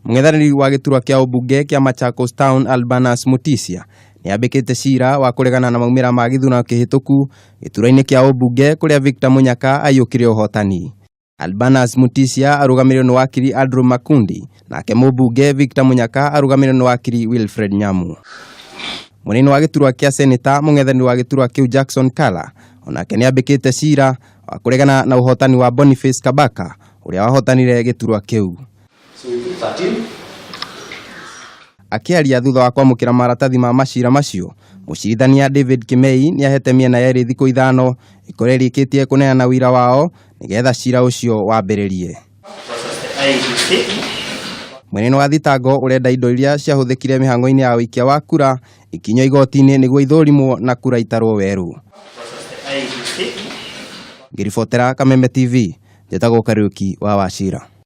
Mũng'ethanĩri wa gĩturwa kĩa ũmbunge kĩa Machakos Town Albanus Mutisia nĩ ambĩkĩte cira wa kũregana na maumĩra ma gĩthurano kĩhĩtũku gĩturwa-inĩ kĩa ũmbunge kũrĩa Victor Munyaka aiyũkire ũhotani. Albanus Mutisia arũgamĩrĩirwo nĩ wakiri Andrew Makundi nake mũmbunge Victor Munyaka arũgamĩrĩirwo nĩ wakiri Wilfred Nyamu. Mũnini wa gĩturwa kĩa seneta mũng'ethanĩri wa gĩturwa kĩu Jackson Kala onake nĩ ambĩkĩte cira wa kũregana na ũhotani wa Boniface Kabaka ũrĩa wahotanire gĩturwa kĩu. Akĩaria thutha wa kwamũkĩra maratathi ma macira macio, mũcirithania David Kimei nĩ ahete mĩena yerĩ thikũ ithano ĩkorwo ĩrĩkĩtie kũneana ũira wao nĩgetha cira ũcio wambĩrĩrie. Mwena wa thitango ũrenda indo iria ciahũthĩkire mĩhang'o-inĩ ya ũikia wa kura ikinyio igoti-inĩ nĩguo ithũrimwo na kura itarwo werũ. Ngĩribotera Kameme TV, njĩtagwo Kariũki wa Wachira.